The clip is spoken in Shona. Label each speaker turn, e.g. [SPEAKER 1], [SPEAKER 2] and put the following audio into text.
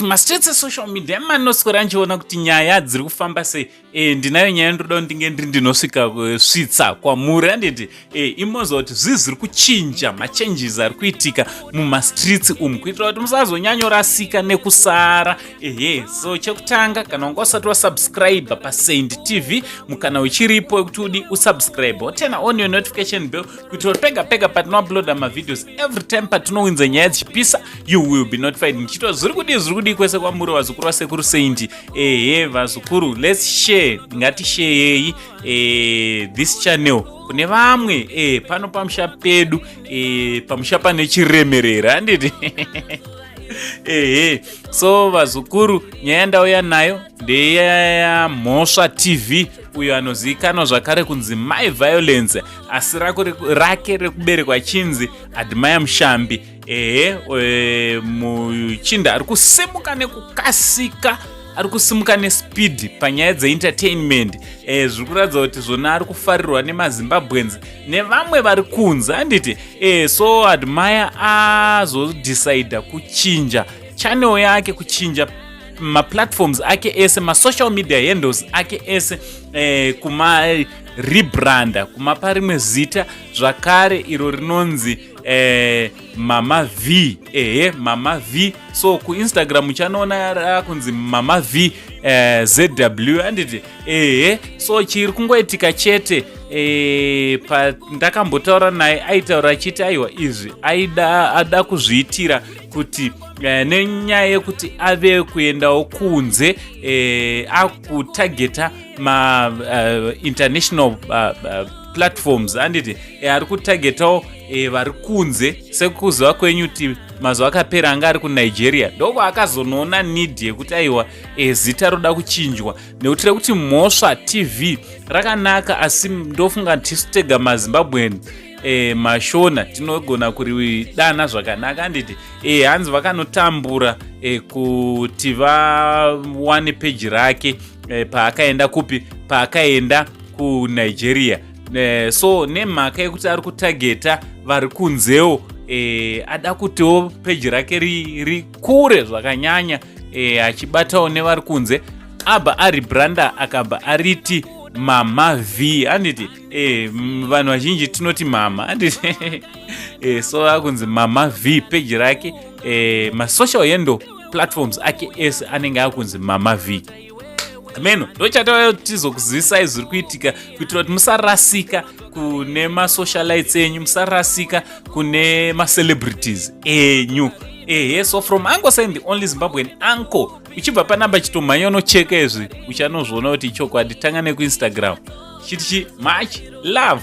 [SPEAKER 1] Mastreets esocial media manoswera ndichiona kuti nyaya dziri kufamba sei. Ndinayo nyaya ndoda kuti ndinge ndiri ndinosvika svitsa kwamuri, handiti? Imoziva kuti zvii zviri kuchinja, machanges ari kuitika mumastreets umu, kuitira kuti musazonyanyorasika nekusara. Ehe, so chekutanga, kana wanga usati wasubscribe paSaint TV, mukana uchiripo wekuti udi usubscribe, woturn on your notification bell, kuitira kuti pega pega patinouploada mavideos, every time patinowinza nyaya dzichipisa, you will be notified. Ndichitwa zviri kudii, zviri kudii kwese kwamuri, vazukuru vasekuru Saint. Ehe, vazukuru, let's share, ngatisheyei this channel kune vamwe. Pano pamusha pedu, pamusha pane chiremerera, handiti? Ehe, so vazukuru, nyaya ndauya nayo ndeyaMhosva TV, uyo anozivikanwa zvakare kunzi My Violence, asi rake rekuberekwa chinzi Admire Mushambi. Ehe, muchinda ari kusimuka nekukasika, ari kusimuka nespeed panyaya dzeentertainment. Zviri kuratidza kuti zvona ari kufarirwa nemaZimbabweans nevamwe vari kunze, handiti? So Admire azodecida kuchinja channel yake, kuchinja maplatforms ake ese, masocial media handles ake ese, kuma rebranda, kumapa rimwe zita zvakare iro rinonzi Mama V. Ehe, Mama V. So kuInstagram uchanoona rakunzi Mama V ZW, handiti? Ehe, so chiri kungoitika chete, pandakambotaura naye aitaura achiti aiwa, izvi aida ada kuzviitira kuti nenyaya yekuti ave kuendawo kunze, akutageta ma international platforms, handiti? Ari kutagetawo vari kunze. Sekuziva kwenyu kuti mazuva akapera anga ari kuNigeria, ndoko akazonoona need yekuti aiwa, zita roda kuchinjwa, nekuti rekuti Mhosva TV rakanaka, asi ndofunga tisu tega maZimbabwean, maShona tinogona kuridana zvakanaka, handiti? Hanzi vakanotambura kuti vawane peji rake paakaenda kupi, paakaenda kuNigeria. So nemhaka yekuti ari kutageta vari kunzewo, ada kutiwo peji rake rikure zvakanyanya, achibatawo nevari kunze, abva aribranda, akabva ariti Mama V, handiti? Vanhu vazhinji tinoti mama, handiti? So akunzi Mama V peji rake, masocial handle platforms ake ese anenge akunzi Mama V. Meno ndochatauya kuti tizokuzivisai zviri kuitika, kuitira kuti musarasika kune masocialites enyu, musarasika kune macelebrities enyu. Ehe, so from Uncle Saint, the only Zimbabwean uncle, uchibva panamba chitomhanya unocheka izvi, uchanozviona kuti ichokwadi. Tanga nekuInstagram chiti chi. Much love.